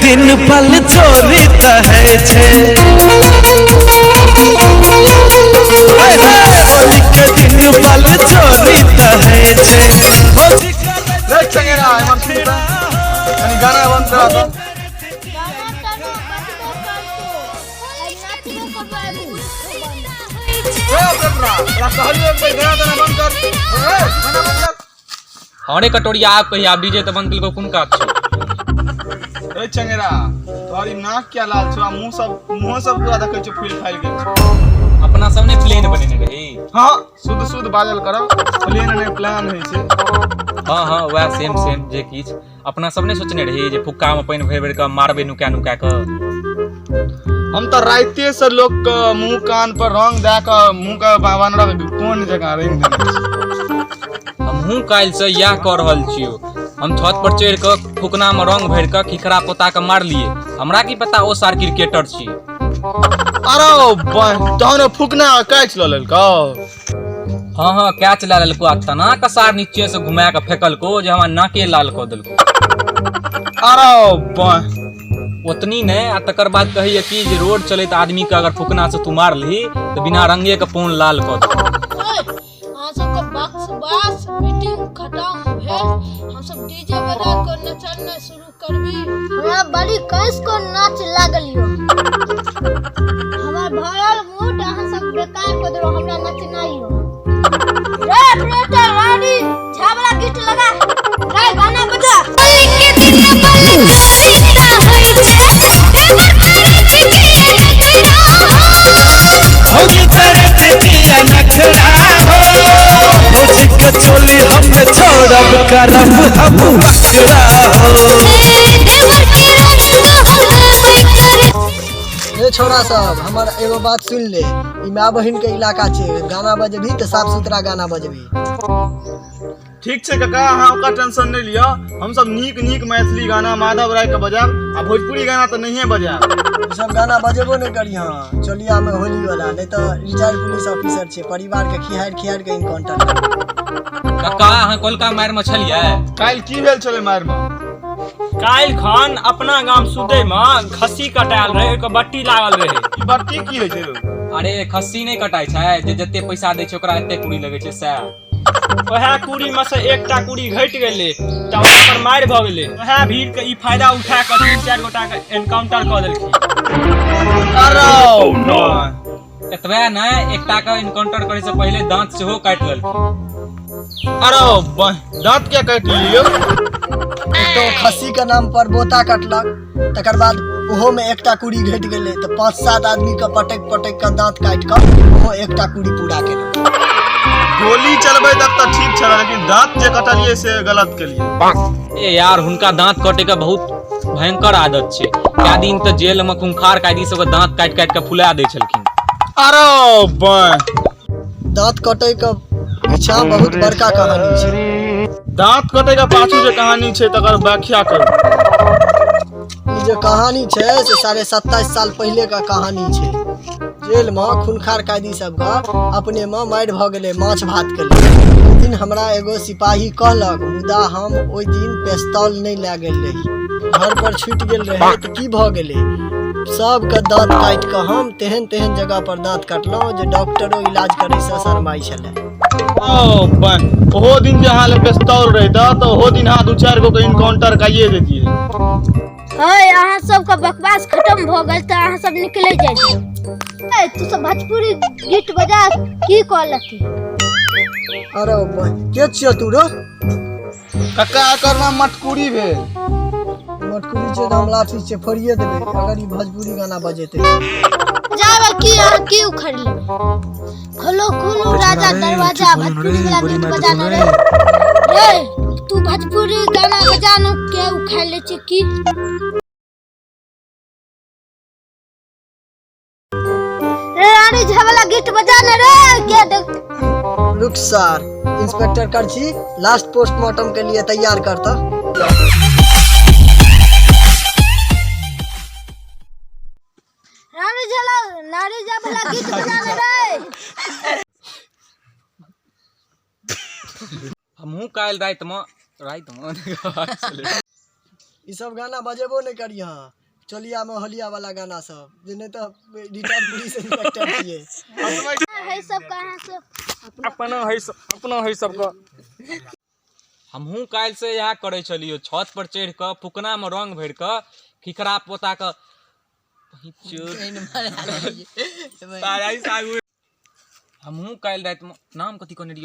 दिन पल चोरी त है छे। होली के दिन पल चोरी त है छे। भौजी रे चंगेरा, एमहर सुन तऽ। कनी गाना बंद करा तऽ। गाना ताना बजबो करतो आ नाचबो करबो आ रे ऑपरेटरा, तोरा कहलियौ एक बेर गाना ताना बंद कर। रे, गाना बंद कर। हरे कटोरिया आब कहिया आब डीजे तऽ बंद केलको कोन काज छौ? रे चंगेरा, तोहर ई नाक किया लाल छौ आ मुंह सब मुंहो सब पूरा देखै छौ फूलि फालि गेल छौ। अपना सब ने प्लेन बनेने रही। हँ, शुद्ध शुद्ध बाजल कर, प्लेन नहि प्लान होइ छै। हँ हँ, वएह सेम सेम जे किछु अपना सब ने सोचने रही जे फुक्का में पानि भरि भरि कऽ मारबै नुका नुका कऽ। हम तऽ राइते से लोक के मुंह कान पर रंग दए कऽ मुंह के बानरक कोन जकाँ रंगि देने छी। हमहूँ काल्हिसँ इएह कऽ रहल छियौ। हम छत पर चढ़ि कऽ फुकना में रंग भरि कऽ खिखरा पोता कऽ मारलियै। हमरा की पता ओ सार क्रिकेटर छी। अरे तहन ओ फुकना कैच लऽ लेलकौ? हँ हँ, कैच लए लेलको आ तना कऽ सार नीचे से घुमा कऽ फेकलको जे हमरा नाके लाल कऽ देलको। अरे ओतनी नहि, आ तकर बाद कहैया कि जे रोड चलैत आदमी के अगर फुकना से तू मारलही तऽ बिना रंगे के पौन लाल कऽ देलको। अहाँ सबके बकवास मीटिंग खतम भेल, हमसब डीजे बजा के नचनाइ शुरू करबी। हमरा बड़ी कस को नाच लागल यो। हमर भरल मूड अहाँ सब बेकार कऽ देलौ, हमरा नचनाइ यो। रे ऑपरेटर, रानी छावला गीत लगा रे, गाना बजा। होली के दिन पल चोरी ता होई छे, देवर करे छै किया नखरा हो। भौजी करत किया नखरा हो। भौजी के चोली हम छोड़ब करब हम बकरा हो। हे देवर के रंग हम देबै करे। हे छोरा सब, हमर एगो बात सुन ले। ई माय बहिन के इलाका छै, गाना बजबही तऽ साफ सुथरा गाना बजबही। ठीक छै काका, अहाँ ओकर टेंशन नहि लिअ। हमसब नीक नीक मैथिली गाना माधव राय के बजायब आ भोजपुरी गाना तऽ नहिए बजायब। ई सब गाना बजेबो नहि करिहँ चोलिया में होली वाला, नहि तऽ रिटायर्ड पुलिस ऑफिसर छै, परिवार के खिहारि खिहारि के इनकाउंटर करब। कक्का, अहाँ कोलका मारि में छलियै? काल्हि की भेल छलै मारि मे? काल्हि खन अपना गाम सुदै में खस्सी कटायल रहे, ओहिके बट्टी लागल रहे। ई बट्टी की होइ छै? अरे खस्सी नहि कटाइ छै, जे जते पैसा दै छै ओकरा एते कुड़ी लगै छै सएह। ओएह कुड़ी में से एकटा कुड़ी घटि गेलै तऽ ओकरा पर मारि भऽ गेलै। ओएह भीड़ के ई फायदा उठा कऽ तीन चारि गोटा के एनकाउंटर कऽ देलखिन। अरे एतबे नहि, एकटा के इनकाउंटर करे से पहिले दांत सेहो काटि लेलखिन। अरे दांत किया काटि लियौ? एक तऽ खस्सी के नाम पर बोता कटलक, तकर बाद ओहो में एकटा कुड़ी घटि गेलै तऽ 5-7 आदमी के पटकि पटकि कऽ दांत काटि कऽ ओहो एकटा कुड़ी पूरा केलक। गोली चलबै तक तऽ ठीक छल, लेकिन दांत जे कटलियै से गलत केलियै। ए यार, हुनका दांत कटे के बहुत भयंकर आदत छै। कए दिन तऽ जेल में खूंखार कैदी सबके दांत काटि काटि के फुला दै छलखिन। अरे दांत कटै के पीछा बहुत बड़का कहानी छै। दांत कटै के पाछू जे कहानी छै तकर व्याख्या करू। ई जे कहानी छै से 27.5 साल पहिले के कहानी छै। जेल में खूनखार कैदी सबके अपने में मारि भऽ गेलै माछ भात के लेल। ओहि दिन हमरा एगो सिपाही कहलक, मुदा हम ओहि दिन पेस्तौल नहि लए गेल रही, घर पर छूटि गेल रहै। तऽ की भऽ गेलै, सबके दाँत काटि कऽ हम तेहन तेहन जगह पर दाँत काटलहुँ जे डॉक्टरो इलाज करैसँ शरमाइ छलै। ओ ओहो दिन जे अहाँ लग पेस्तौल रहितै तऽ ओहो दिन अहाँ दू चारि गो के इनकाउंटर काइए देतियै। हे, अहाँ सबके बकवास खत्म भऽ गेल तऽ अहाँ सब निकले जाइ छी। ए, तू सब भोजपुरी गीत बजा की कहलक? अरे के छियो तू रो? कक्का, एकर नाम मटकुरी भेल। मटकुरी छै तऽ हम लाठी छै फोड़िए देबै अगर ई भोजपुरी गाना बजेतै। जाबे की अहाँ की उखड़ लेबै? खोलो खोलो राजा दरवाजा, भोजपुरी वाला गीत बजाना रे। रे तू भोजपुरी गाना बजानो के उखड़ ले छै की? रे रानी झा वाला गीत बजाना रे के देख। रुक सर, इंस्पेक्टर करछी लास्ट पोस्टमार्टम के लिए तैयार करता। रानी झा नारी झा वाला गीत बजाना रे। हमहूँ काल्हि रातिमे रातिमे ई सब गाना बजेबो नहि करिहऽ, चोलिया मे होलिया वाला गाना सब, जे नहि तऽ रिटायर्ड पुलिस इंस्पेक्टर छियै। है सब कहाँ से अपना है, अपना है सबके। हमहूँ काल्हिसँ इएह करै छलियौ, छत पर चढ़ि कऽ फुकनामे रंग भरि कऽ खिखरा पोता कऽ। हमहूँ काल्हि रातिमे नाम कथी कहने रहियै?